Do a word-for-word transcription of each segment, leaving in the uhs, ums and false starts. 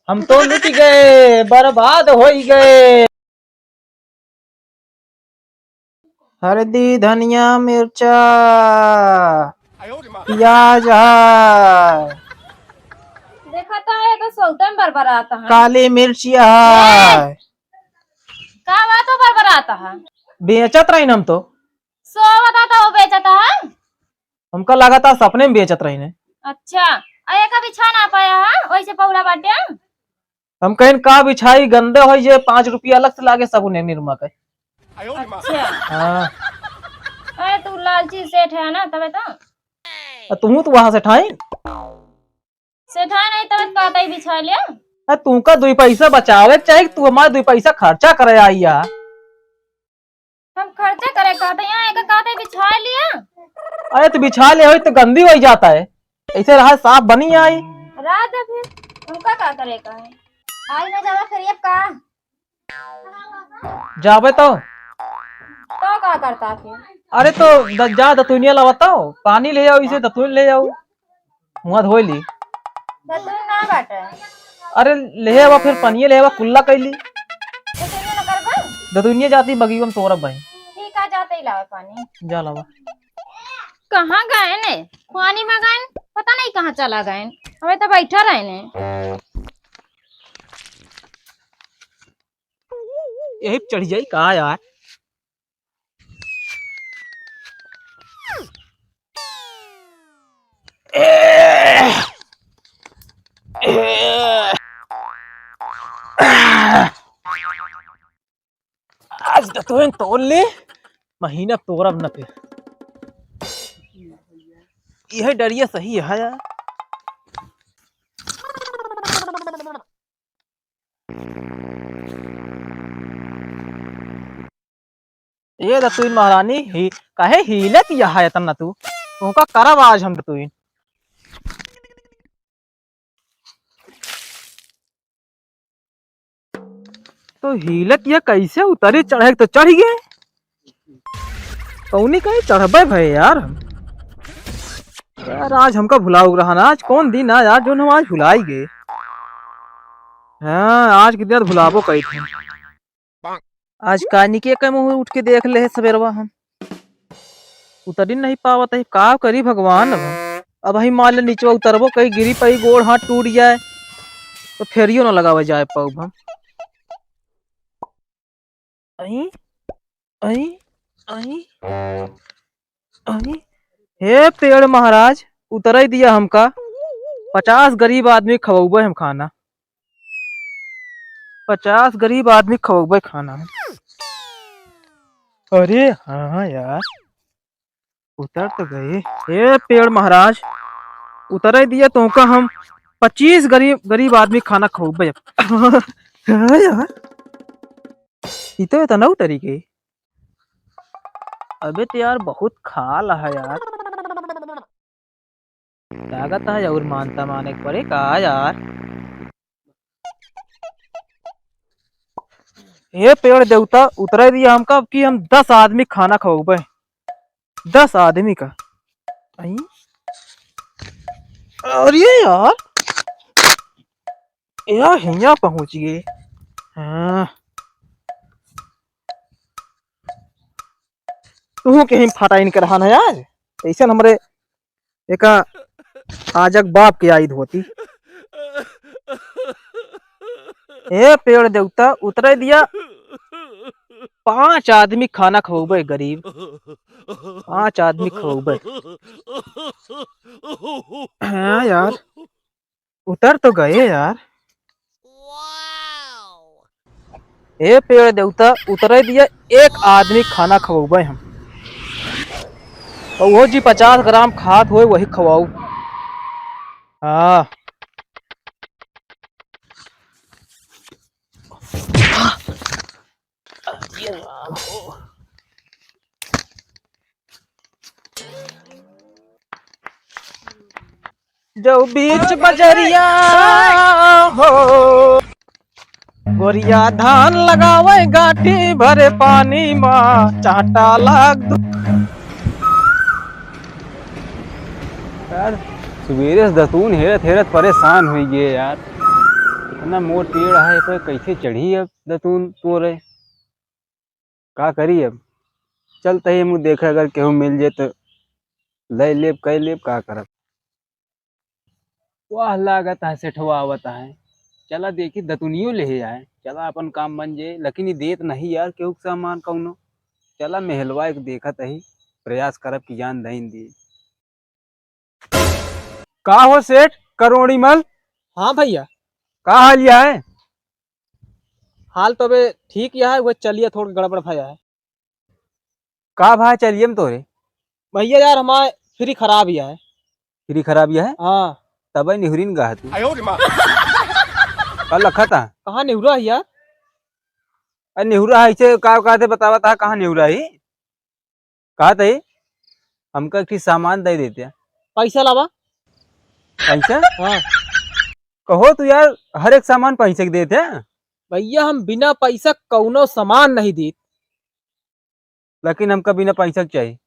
हम तो लुटि गए, बर्बाद होइ गए। हरदी, धनिया, मिर्चा, पियाज है। देखा तो है, तो सौतन बरबरात है। काली मिर्चिया है। का बात हो बरबरात है? बेचत रही हम तो। सो बता तो बेचत है। हमका लगा था सपने में बेचत रही ने। अच्छा, आ एका बिछा ना पाया है, वैसे पौड़ा बाटे। हम कहेन का बिछाई, गंदे होइ जे, पाँच रुपया अलग से लागे सबने निरमा के। अच्छा। हाँ। अरे तू लालची सेठ है ना, तबे तो। आ, तुहूँ तो वहाँ से ठाइन। सेठ है नहीं, तबे तो कहता ही बिछा लिया। आ, तुमका दुई पैसा बचावे के चाही, तू हमार दुई पैसा खर्चा करे आई या। हम खर्चा करे कहते, यहाँ एक कहते बिछा लिया। अरे तो बिछा ले होई तो गंदी होइ जाता है, ऐसे रहा साफ बनी आई। रात है फिर, हमका का करे का है? आज ना जावा फिर ये का? जाबे तो। तो का करता फिर? अरे तो द-, जा दतुनिया लावा तो, पानी ले आओ, इसे दतुन ले आओ। मुँह धोइ ली। दतुन ना बाटे। अरे, लेहे आवा, फिर पनिये लेहे आवा, कुल्ला कइली। दतुनिया ना करबा? दतुनिया जाती बगिया में तोरब भाई। ठीक है, जाते ही लावे पानी। जा लावा। कहाँ गए ने? पानी में गए, पता नहीं कहाँ चला गए। अबे तो बैठा रहे ने। यही पे चढ़ जाई का यार? आज तो तुहें तोड़ ले, महीना तोरब न फिर। यह डरिया सही है यार। ए दतुइन महारानी, ही, काहे हीलत यहा है तना तू? तुमका करब आज हम दतुइन। तो हीलत यह कैसे उतरी, चढ़े तो चढ़ गए। कौनी कहीं चढ़बे भए यार हम। यार, आज हमका भुलाऊ रहा ना, आज कौन दिन आ यार, जोन हम आज भुलाई गए। हाँ, आज के दिन भुलाबो कही थे। आज कानी के कम उठ के देख ले सबेरवा हम। उतरी नहीं पावत है, का करी भगवान अब। अब ही मान ले नीचवा उतरबो कहीं गिरी पई गोड़ हाथ टूट जाए, तो फेरियो ना लगावे जाए पाउब हम। अहीं, अहीं, अहीं, अहीं। हे पेड़ महाराज, उतरई दिया हमका। पचास गरीब आदमी खवउबे हम खाना। पचास गरीब आदमी खवउबे खाना हम। अरे हाँ यार। उतर तो गए। हे पेड़ महाराज, उतरे दिया तोहका हम पच्चीस गरीब, गरीब आदमी खाना खवउबे। हाँ यार, ई तो इतना उतरी गई। अबे तो यार बहुत खाल है यार। लागत है और मानता माने के पड़े का यार। हे पेड़ देवता, उतरे दिया हमका कि हम दस आदमी खाना खवउबे। दस आदमी का। आई? अरे यार, यार हियाँ पहुँच गए। हाँ। तू कहीं फटाइन कर रहा ना यार, ऐसे हमरे एका आजक बाप के आइद होती। हे पेड़ देवता, उतरे दिया, पांच आदमी खाना खवउबे गरीब, पांच आदमी खवउबे। हाँ यार, उतर तो गए यार। ए पेड़ देवता, उतरे दिया, एक आदमी खाना खवउबे हम। और वो जी पचास ग्राम खात होए, वही खवाऊ। हाँ। जो बीच बजरिया हो, गोरिया धान लगावे गांठी भरे पानी मा, चाटा लाग दु- यार, सुबेरे से दतून हेरत हेरत परेशान होइ गए यार। इतना मोट पेड़ है, पे कैसे चढ़ी अब दतून तोरे? का करी अब? चलत ही हम देखे, अगर केहू मिल जाए तो ले लेब, कह लेब, का करब? वाह, लागत है सेठवा आवत है। चला देखी, दतुनियो ले आए, चला अपन काम बन जाए। लेकिन ये देत नहीं यार केहू के सामान कौनो। चला महलवा एक देखत ही, प्रयास करब कि जान दइन दी। का हो सेठ करोड़ीमल? हाँ भैया। का हाल या है? हाल तो अबे ठीक या है, वो चलिया थोड़ा गड़बड़ भया है। का भा चलिया में तोरे? भैया यार, हमारे फ्री खराब या है। फ्री खराब या है? हाँ। तबे निहुरिन गा है तू। आयो रे माँ। का लखत है? कहाँ निहुरा है यार? अरे निहुरा है, इसे का, का थे बतावा था, कहाँ निहुरा है? कहत ही, हमका एक ठी सामान दे देते। पैसा लावा। पैसा? हाँ। कहो तू यार, हर एक सामान पैसे के देते। भैया, हम बिना पैसा कौनो सामान नहीं दीत। लेकिन हमका बिना पैसा के चाहिए।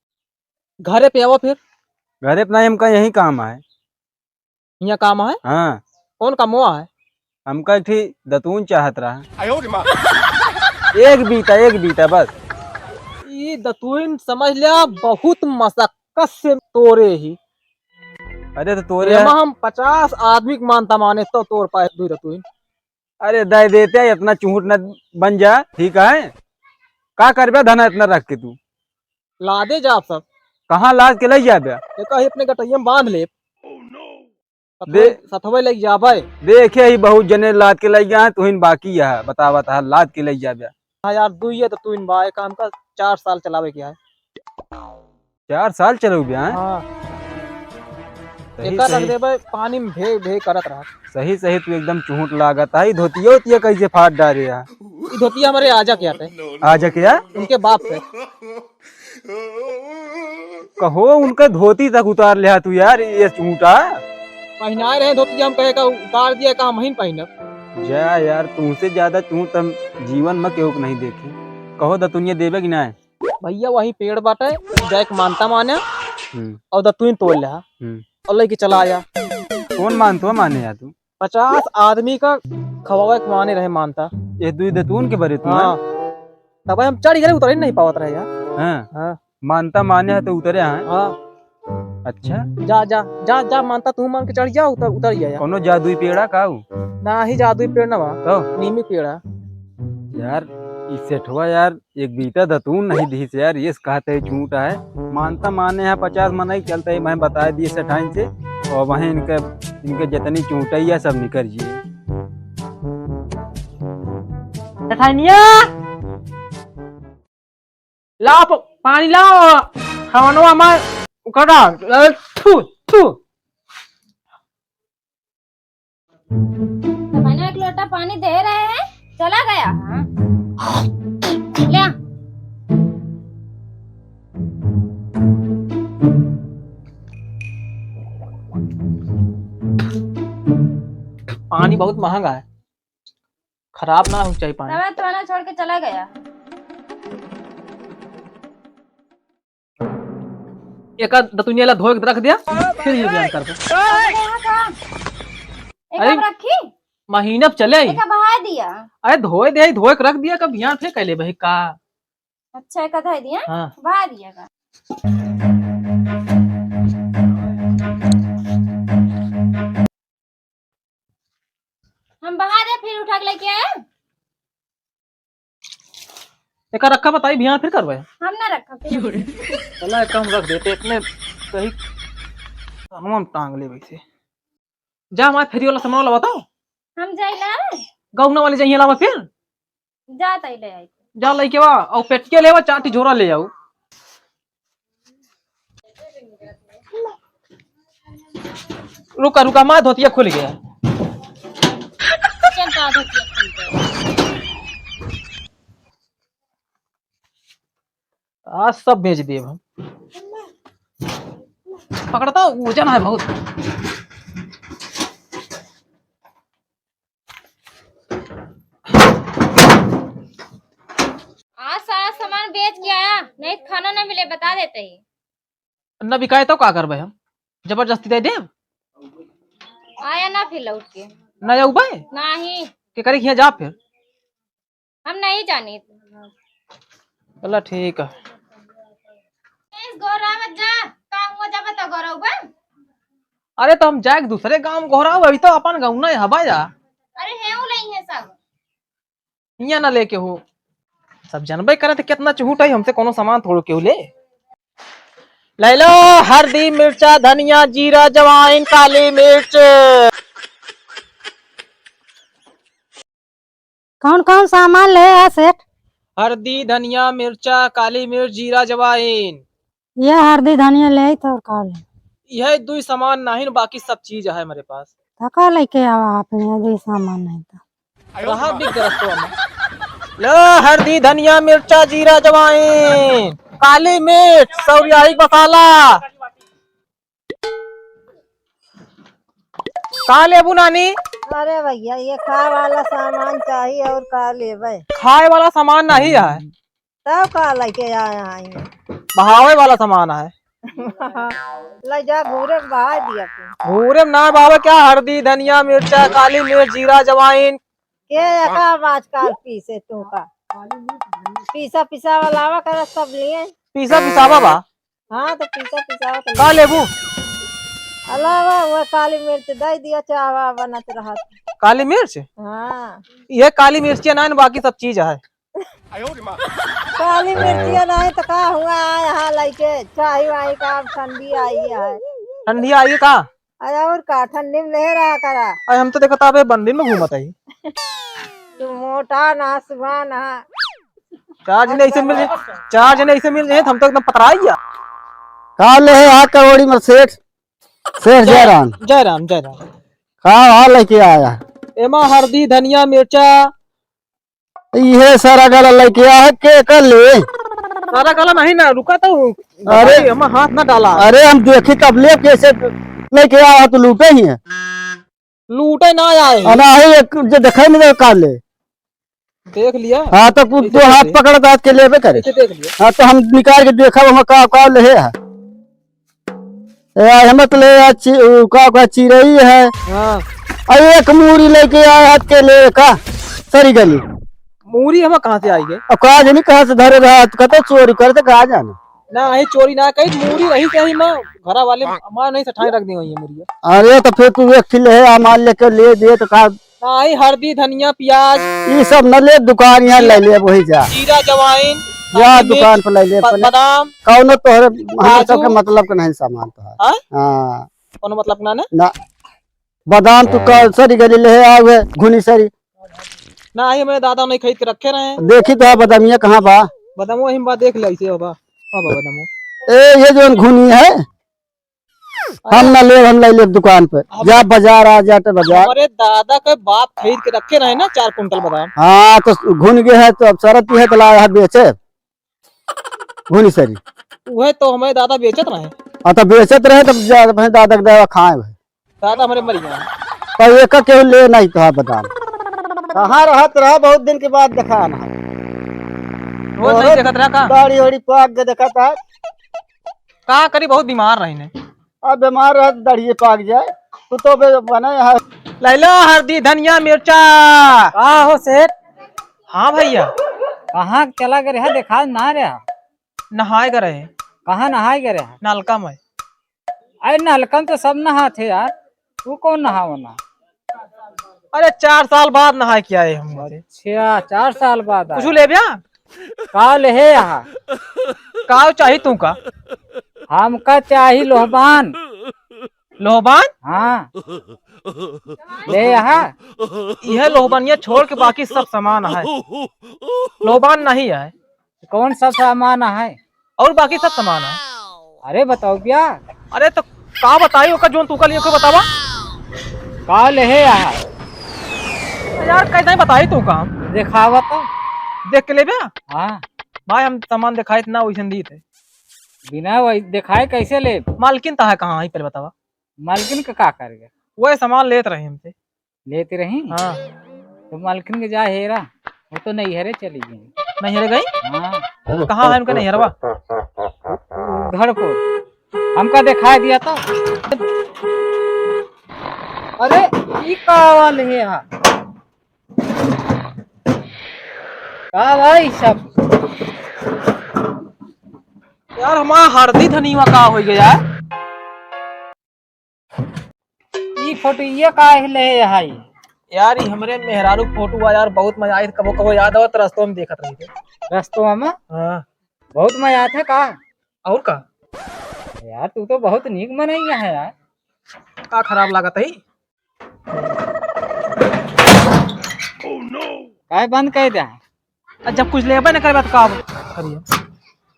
घरे पे आवा फिर। घरे पे नहीं, हमका यही काम है। यहाँ काम है? हाँ। कौन काम हुआ है? हमका एक ठी दतून चाहत रहा। आयो रे माँ। एक बीता, एक बीता बस। ई दतून समझ लिया, बहुत मशक्कत से तोरे ही। अरे तो तोरे एमा है। हम पचास आदमी के मानता माने तो तोर पाए दुई दतून। अरे दे देते, इतना चूंट न बन जा, ठीक है? का करबे धना इतना रख के तू? लादे जा आप सब। कहाँ लाद के लइ जाबे? ये कहीं अपने गटैया में बांध ले। दे- सथवे, सथवे लइ जाबे। देखे ही बहुत जने लाद के लइ गया है, तुहिन बाकी है, बतावत है, लाद के लइ जाबे। हाँ यार, दुइये तो तुहिन बा, एक काम का, चार साल चलावे के है। चार साल चलउबे, हैं? हाँ। सही, एका रख सही। देबे, पानी में भे, भे करत रहा। सही, सही, तू एकदम चूंट लागत है। ई धोतिया, उतिया कैसे फाड़ डारे है? ई धोतिया हमरे आजा के आते। आजा के या? उनके बाप से। कहो, उनका धोती तक उतार लिहा तू यार, ये चूंटा। पहिनाए रहे धोतिया, हम कहे का उतार दिया, का हम ही पहिनब। जा यार, तुमसे ज्यादा चूंट हम जीवन में केहू के नहीं देखे। कहो, दतुनिया देबे कि ना? भैया वही पेड़ बाटे, जाए के मानता माने हम्म। और दतुइन तोड़ लिहा हम्म। और लेके चला आया। कौन मानतो माने या तू? पचास आदमी का खवावे के माने रहे मानता। ये दुई दतुन के बरे तू हाँ। हैं? तब हम चढ़ गए, उतर ही नहीं पावत रहे यार। हाँ। हाँ। मानता माने है तो उतरे हैं। हाँ। अच्छा। जा, जा, जा, जा, मानता तू मान के चढ़ जा, उतर, उतर जा यार। कौनो जादुई पेड़ा का उ? ना ही जादुई पेड़ ना बा। तो? नीमी पेड़ा। यार, ई सेठवा यार, एक बीता दतून नहीं दिहिस यार, ये कहते हैं चूंटा है। मानता माने हैं पचास मनई, चलते ही मैं बता दिए सेठाइन से, और वहीं इनके, इनके जितनी चूंटई है सब निकर जिए। सेठाइनिया! लाओ प-, पानी लाओ, हवनवा हमार उकरा, अरे, थू, थू। मैंने एक लोटा पानी दे रहे हैं, चला गया। हाँ। ले आ। पानी बहुत महंगा है। खराब ना हो चाही पानी। तबे तो ना छोड़ के चला गया। एका दतुनिया ला धोए के रख दिया, फिर ये बयान करबो। अरे, यहाँ का? एका अरे, रखी? महीना पे चले आई। एका बहा दिया। अरे धोए दे, धोए के रख दिया, कब यहाँ फिर कैले बही का? अच्छा, एका धोए दिया? हाँ। बहा दिया का? हम बहा दे, फिर उठा के लेके आए। एका रखा बताई, बिहान फिर करबे। हम ना रखा, फिर। चला, एक हम रख देते, इतने सही कानवा में टांग ले वैसे। जा, हमारे फेरी वाला सामान वाला बताओ। हम जाई ना। गौना वाले जाइए लावा फिर। जा तई ले आई। जा लइके बा, और पेटिया लेवा, चार ठी झोरा ले आओ। रुका, रुका, माँ धोतिया खुल गया। चल, तो धोतिया खुल गया। आज सब बेच देब हम। पकड़ता वजन है बहुत। आज सारा सामान बेच के आया, नहीं तो खाना ना मिले, बता देते ही। न बिकाए तो का करबे हम? जबरदस्ती दे देब? आया ना फिर लौट के। ना जाउबे? नहीं। केकरे हियाँ जा फिर? हम नहीं जानी। चला ठीक है। इस गोहरावत जा, का हुआ जब तो गोहराउबे? अरे तो हम जाए दूसरे गाँव गोहराउ, अभी तो अपन गाँव ना हवा जा। अरे हेऊ लइहे सब। हियाँ ना लेके हो, सब जनबे करे तो कितना चुहुट है, हमसे कोनो सामान थोड़ो केहू ले। ले लो हरदी, मिर्चा, धनिया, जीरा, जवाइन, काली मिर्च। कौन कौन सामान ले आ सेठ? हरदी, धनिया, मिर्चा, काली मिर्च, जीरा, जवाइन। ये हरदी, धनिया ले आई तो और का ले? यह दुई सामान नहीं, बाकी सब चीज है हमारे पास। तो का लेके आवा आपने, ये दुई सामान नहीं तो? रहा बिक रस्तवा में। लो हरदी, धनिया, मिर्चा, जीरा, जवाइन, काली मिर्च, सौरियाही मसाला। का लेबू नानी? अरे भैया, ये खाए वाला सामान चाहिए और का लेबे? खाए वाला सामान नहीं है। तब का लेके आया है? बहावे वाला सामान है। ले जा घूरे में बहाए दिया तू। घूरे में ना बहावे क्या? हरदी, धनिया, मिर्चा, काली मिर्च, जीरा, जवाइन। के एका आजकल पीसे तू का? पीसा पिसावा लावा कर सब लिए। पीसा पिसावा बा? हाँ, तो पीसा पिसावा तो का लेबू? अलावा वो काली मिर्च दे दिया, चावा बनत रहत। काली मिर्च? हाँ। ये काली मिर्चिया ना, बाकी सब चीज है। काली मिर्चिया नहीं तो का हुआ, आए हाँ लइके चाही वाही का, अब ठंडी आई है। ठंडी आई का? अरे और का, ठंडी में ले रहा करा। अरे हम तो देखत अबे बंदिन में घूमत आई। तू मोटा ना, सुहा ना। चार जने ऐसे मिल जाए, चार जने ऐसे मिल जाए, तो हम तो एकदम पतराई गया। का ले है आ करोड़ी में सेठ, सेठ जय जयराम। जय राम, जय राम। का हाल लेके आया? एमा हरदी, धनिया, मिर्चा। इहे सारा गला लेके आया है, के कर ले? सारा गला नहीं ना, रुका तो। अरे। भाई, हम हाथ ना डाला। अरे, हम देखी तब ले कैसे लेके आया, तो लूटे ही है। लूटे ना आए। अरे, आहे एक जो देखे नहीं तो का ले? देख लिया। हाँ, तो कुछ ऐसे दो हाथ देख लिया। पकड़ के हाथ के लेबे करे। ऐसे देख लिया। हाँ, तो हम निकाल के देखा, हम का, का ले है। ए, आ, हम तो ले आ, चि-, उ, का, का चिरई है। हाँ। आ, एक मूरी लेके आया हाथ के ले का, सरी गली। मूरी हम कहाँ से आई है? अब का जानी कहाँ से धरे रहा, तो कहते चोरी करते, कहाँ जाना? ना, ये चोरी ना कही, मूरी रही कहीं माँ, घरा वाले माँ नहीं से ठाई रख दी हुई है मूरी। अरे, तो फिर तू एक किलो है, आ, माल लेके ले दे, तो का? ना, ये हरदी, धनिया, प्याज। ये सब न ले, दुकान यहाँ ले ले, वही जा। जीरा, जवाइन, या काली दुकान मिर्च, पर ले ले ब-, अपने। बादाम, कौनो तोहरे, हम काजू। सबके मतलब के नहीं सामान तो है। हाँ? हाँ। कौनो मतलब ना, ना? ना। बादाम तू हाँ। का सरी गली ले आवे, घुनी सरी। ना, ये मेरे दादा नहीं खरीद के रखे रहे हैं। देखी तो है बदामिया कहाँ बा? बदामो हिम बा, देख ले इसे, हो बा। हो बा बदामो। ए, ये जो घुनी है, हम ना लेब, हम ले लेब दुकान पे। हम जा बाजार आ, जा तो बाजार। हमारे दादा के बाप खरीद के रखे रहे ना चार कुंटल बादाम। हाँ, तो घुन गए है, तो अब शरत ही है, तो ला यहाँ बेचे। घुनी सरी। उहे तो हमारे दादा बेचत रहे। हाँ, तो बेचत रहे, तब जा, अपने दादा के दवा खाए भाई। दादा हमारे मर गए। तो ये का केहू ले नहीं तो है बादाम। कहाँ रहत रहा, बहुत दिन के बाद देखा ना। रोज नहीं देखत रहा का? दाढ़ी ओढ़ी पाक के देखत है। का करी, बहुत बीमार रही ने। अब बीमार रह, दाढ़ी पाक जाए, तू तो बे-, बने है। लैला हरदी, धनिया, मिर्चा। का हो सेठ? हाँ भैया। कहाँ चला गए रहा, देखा ना रहा? नहाए गए रहे। कहाँ नहाए गए रहा? नलका में। अरे नलका में तो सब नहात है यार, तू कौन नहावना? अरे चार साल बाद नहाए के आए हम। अच्छा, चार साल बाद कुछ आए। ले भैया? का लेहे यहाँ? का चाही तू का? हमका चाही लोहबान। लोहबान? हाँ। ले यहाँ। यह लोहबानिया छोड़ के बाकी सब सामान है। लोहबान नहीं है। कौन सा सामान है? और बाकी सब सामान है। अरे बताओ भैया। अरे तो का बताई ओका, जोन तू का लिए ओके बतावा। का लेहे यहाँ? यार कैसे ही बताई तू काम? देखावा तो। देख के लेबे? हाँ। भाई हम सामान देखाइत ना वैसन दीत है। बिना वही देखाए कैसे ले? मालकिन तहा कहाँ है पहले बतावा। मालकिन का का कर गया? वह सामान लेत रहे हमसे। लेत रही? हाँ। तो मालकिन के जा हेरा, वो तो नैहरे चली गई। नैहरे गई? हाँ। कहाँ है उनका नैहरवा? घर को हमका दिखाई दिया तो। अरे, ई का वाले है यहाँ? का भाई सब? यार, हमार हरदी धनीवा का होइ गया? ई फोटो ये का है ले है? यार, ई हमरे मेहरारू फोटो बा यार, बहुत मजा आई। कबो कबो याद आवत, रस्तों में देखत रही थे। रस्तों में? हाँ। बहुत मजा आत है का? और का? यार, तू तो बहुत नीक मनई है यार। का खराब लागत है? काहे बंद कर दे? आ, जब कुछ लेबे न करबे तो का करिए?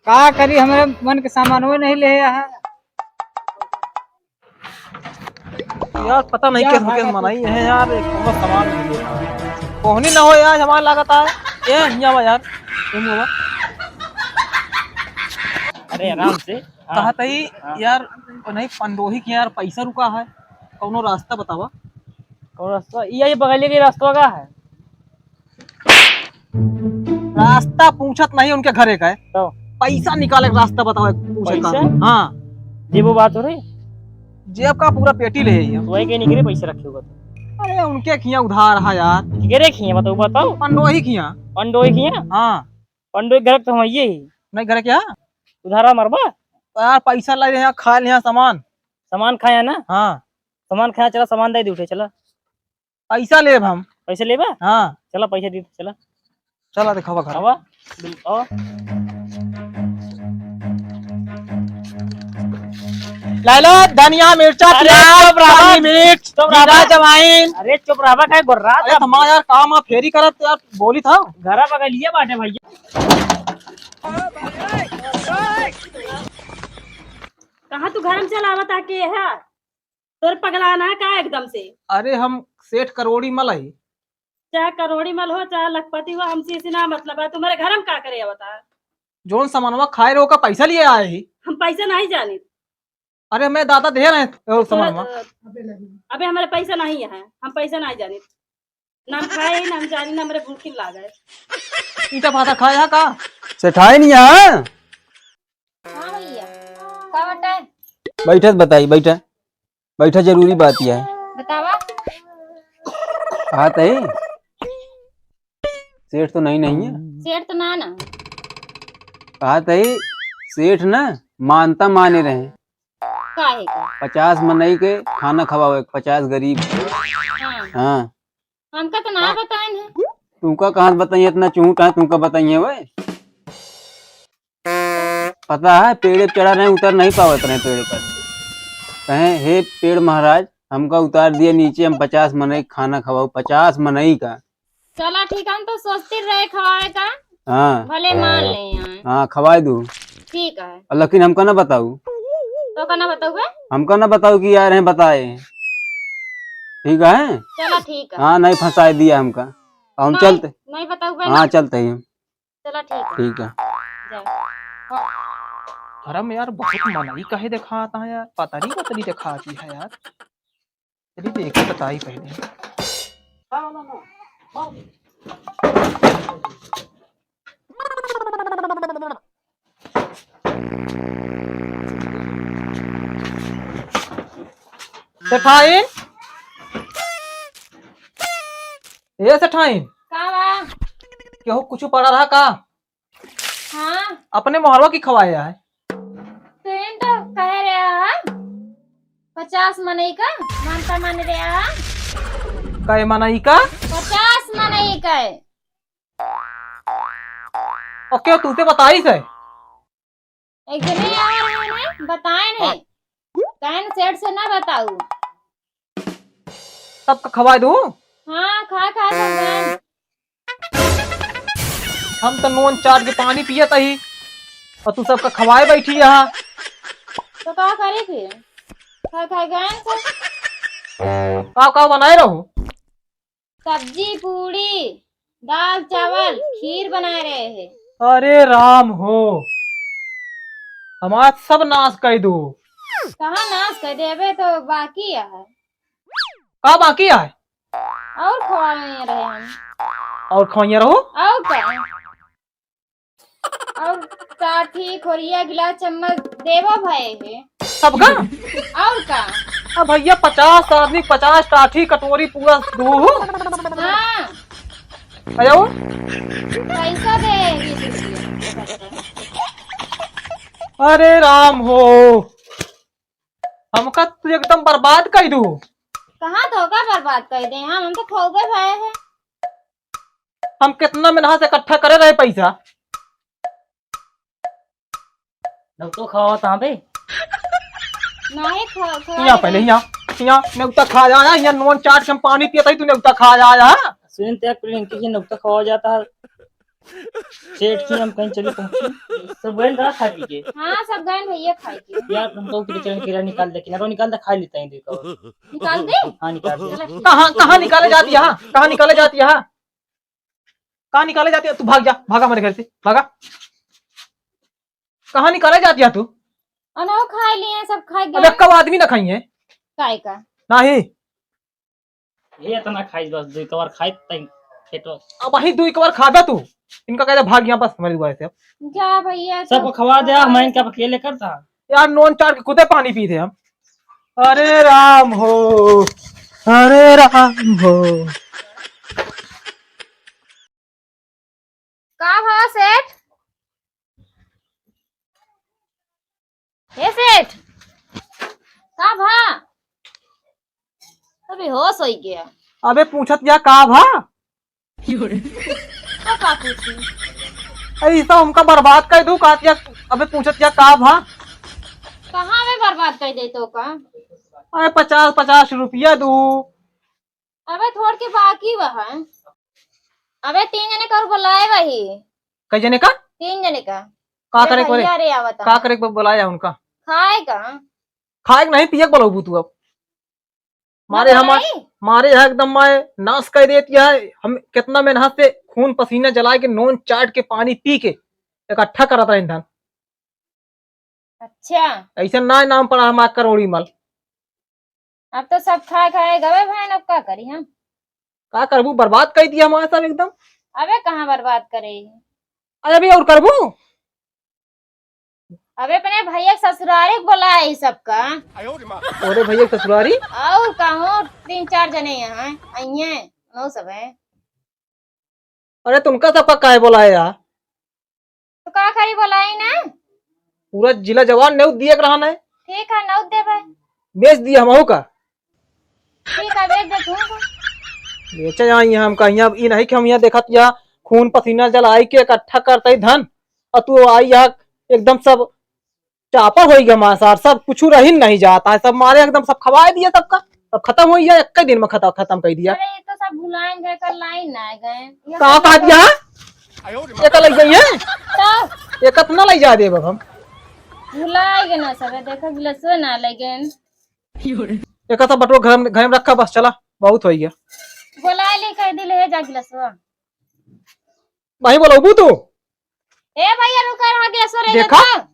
का करी, हमरे मन के सामानवे नहीं ले आया है। यार, पता नहीं क्या किस, किस भाई? मनाई है यार, एक कौनो सामान नहीं लेता। कोहनी ना हो यार, हमारा लागत है। ए, हिया बा यार, ए मुआ। अरे, आराम से। हाँ। कहा तई हाँ। यार, नहीं, पंडोही के यार पैसा रुका है, कौनो रास्ता बतावा। कौन रास्ता? ये, ये बगलिया के रास्ता का है। रास्ता पूछत नहीं उनके घरे का है। तो? पैसा निकाले के रास्ता बतावा, पूछे का। पैसा? हाँ। जेबो बात हो रही? जेब का पूरा पेटी ले आई हम। वही के निकले पैसे रखे हुआ तो। अरे उनके खिया उधार है यार। केरे खिया बताओ, बताओ। पंडोही खिया। पंडोही खिया? हाँ। पंडोही घर तो हम ये ही। नहीं घर क्या? उधारा मरबा? यार पैसा लाई रहे हैं, खा ले हैं सामान। सामान खाया ना? हाँ। सामान खाया, चला सामान दे दे उठे, चला। पैसा लेब हम। पैसा लेबा? हाँ। चला पैसा दे, चला। चला देखावा घर। आवा, बिल-, आवा। लाइला, धनिया, मिर्चा, अरे, प्याज, चुप रहा। काली मिर्च, चुप रहा। जीरा, जवाइन। अरे, चुप रहा, काहे गोर्रा अरे, था? थमा यार, काम आप फेरी करत यार, बोली था। घरा बगलिया बाटे भैया। कहाँ तू घर में चलावत आके है? तोर पगलाना का एकदम से? अरे हम सेठ करोड़ी मल ही। चाहे करोड़ी मल हो, चाहे लखपति हो, हमसे इसी ना मतलब है। तुम्हारे घर में का करे आवता? जोन सामानवा खाए रहो का पैसा लिए आए ही। हम पैसा नहीं जानित। अरे मैं दादा दे रहे हैं, ओ, तोरा, सामानवा। अ, अबे हमारे पैसा नहीं है, हम पैसा नहीं जानित। ना हम खाए, ना हम जानी, ना हमारे भूखी लागे। ईटा फाता खाए है का? सेठाई नहीं है? हाँ भैया, का बाटे? बैठे त बताई, बैठे। बैठे, जरूरी बात यह है। बतावा। कहा तई, सेठ तो नहीं, नहीं है। सेठ तो ना, ना। कहा तई, सेठ ना मानता माने रहे। काहे का? पचास मनई के खाना खवावे, पचास गरीब। हाँ। हाँ। हमका तो ना बताएन है। तुमका कहाँ बताइए, इतना चूट है, तुमका बताइए वे। पता है, पेड़े पे चढ़ा रहे, उतर नहीं पावत रहे पेड़ पर। कहें, "हे पेड़ महाराज, हमका उतार दिया नीचे, हम पचास मनई खाना खवाओ, पचास मनई का।" चला ठीक है, हम तो सोचते रहे खवावे का। हाँ। भले मान ले यहाँ। हाँ, खवाए दू। ठीक है। और लेकिन हमका ना बताऊ। तो का ना बताऊ बे? हमका ना बताऊ कि यार हैं बताए। ठीक है? चला ठीक है। हाँ, नहीं फंसाए दिया हमका। हम नहीं, चलते। नहीं बताऊ बे हाँ, ना। चलते ही हम। चला ठीक है। ठीक है। जाओ। धर्म यार बहुत मनई कहे देखाता है यार, पतरी पतरी देखाती है यार। चली देखी बताई पहले। सेठाइन, ए सेठाइन, का बा? केहू कुछ पड़ा रहा का? हाँ। अपने मोहरवा की खवाए आए। तो इन तो कह रहा है, पचास मनई का मानता मान रहा है। कै मनई का? पचास मनई का। और क्यों तू ते बताई से? एक जने और है ना, बताए नहीं। कहन सेठ से ना बताऊ। सबका खवाए दू? हाँ, खा, खा, सब गए। हम तो नून चाट के पानी पियत ही, और तू सबका खवाए बैठी यहाँ। तो का करी फिर? खा, खा गए सब। का, का बनाए रहो? सब्जी, पूड़ी, दाल, चावल, खीर बनाए रहे हैं। अरे राम हो, हमार सब नाश कर दो। कहाँ नाश कर दे? अबे तो बाकी है। का बाकी है? और खवाए रहे हम। और खवाइए रहो? और का? और काठी, खोरिया, गिलास, चम्मच देवो भए है। सबका? और का? अब भैया, पचास आदमी, पचास टाठी कटोरी पूरा दू। हाँ। अरे वो? पैसा दे, बीस रुपया। अरे राम हो, हमका तू एकदम बर्बाद कर दू। कहाँ तो का बर्बाद कर दे हम? हम तो खूबे भए हैं। हम कितना मेहनत से इकट्ठा करे रहे पैसा। नौतो खावा तहाँ बे। नहीं खा, खा यहाँ पहले, यहाँ, यहाँ नेउता खा जा, यहाँ नून चाट के हम पानी पियत ही, तू नेउता खा जा, यहाँ। सुन ते, पिंकी जी नेउता खावा जाता है। सेठ की हम कहीं चली पहुँची। सब गए ना खाए पी के। हाँ, सब गए भैया खाए के। यार, हम तो किराना निकाल दे, किनारो निकाल दे, खा लेते हैं, देखो। निकाल दे? हाँ, निकाल दे। चला, ठीक। कहाँ, कहाँ निकाले जाती है? कहाँ निकाले जाती है? कहाँ निकाले जाती है? तू भाग जा, भागा हमारे घर से, भागा। कहाँ निकाले जाती है तू? अनहो खाए लिए, सब खाए अब गए। एक आदमी ना खाई है। काय का? नहीं। ये इतना खाई बस, दो एक बार खाई तई खेतो। अब वही दो एक बार खाबे तू। इनका कहते भाग यहाँ बस हमारी दुआ से अब। जा भैया, सबको तो खवा दे, हम इनका अकेले करता। यार, नून चाट के खुदे पानी पी थे हम। अरे राम हो, अरे राम हो। का भा सेठ? हे सेठ, का भा? अबे होश होइ गया। अबे पूछत या का भा? तो का पूछी? अरे, ई सब हमका बर्बाद कर दू, का तिया, अबे पूछत या का भा? कहाँ में बर्बाद कर दे तो का? अरे, पचास, पचास रुपया दू। अबे थोड़ के बाकी बा है। अबे तीन जने का और बुलाए वही। कई जने का? तीन जने का। का अरे करे के बोले? भैया रे आवता। का करे के बोलाया उनका? खाए का? खाए के नहीं, पिए के बोलबू तू अब। मारे हमार, मारे यहाँ एकदम मैं नाश कर देती है। हम कितना मेहनत से खून पसीना जलाए के नून चाट के पानी पी के इकट्ठा करत रहे धन। अच्छा। ऐसा ना नाम पड़ा हमार करोड़ी माल। अब तो सब खाए खाए गवे भाई, अब का करी हम? का करबू, बर्बाद कर दिया हमारा सब एकदम। अबे कहाँ बर्बाद करे? अरे अभी और करबू? अबे अपने भैया के ससुरारी के बोलाए ई सबका। अरे भैया के ससुरारी? और कहूँ तीन चार जने यहाँ आइए, नौ सब है। अरे तुमका सबका काहे बोलाए यार? तो का करी, बोलाई ना। पूरा जिला जवार नेउत दिए के रहन है। ठीक है, नेउत देबे। बेच दिए हमहू का। ठीक है, बेच दे तू का। बेचे आई हैं हम कहीं, अब ई नहीं कि हम यहाँ देखत या खून पसीना जलाई के इकट्ठा करते ही धन, और तू आई यहाँ एकदम सब चापा होई गया मासार, सब कुछ रही नहीं जाता है, सब मारे एकदम सब खवाए दिया सबका, सब खत्म होई गया, एक दिन में खत्म, खत्म कर दिया। अरे, ये तो सब भुलाए गए, कल लाइन ना आ गए। ये का सब कहा तो दिया है? एक लग गई है? तो? एक ना लग जा देब हम। भुलाए गए ना सब, देखो गिलासो ना लग गए। एक तो बटुआ घर में, घर में रखा, बस चला, बहुत हो गया। बोला ले, कह दिले, "हे जा गिलासवा।" नहीं बोलबू तू? ए भैया, रुका रहा, गिलासवा रे देखा? जा।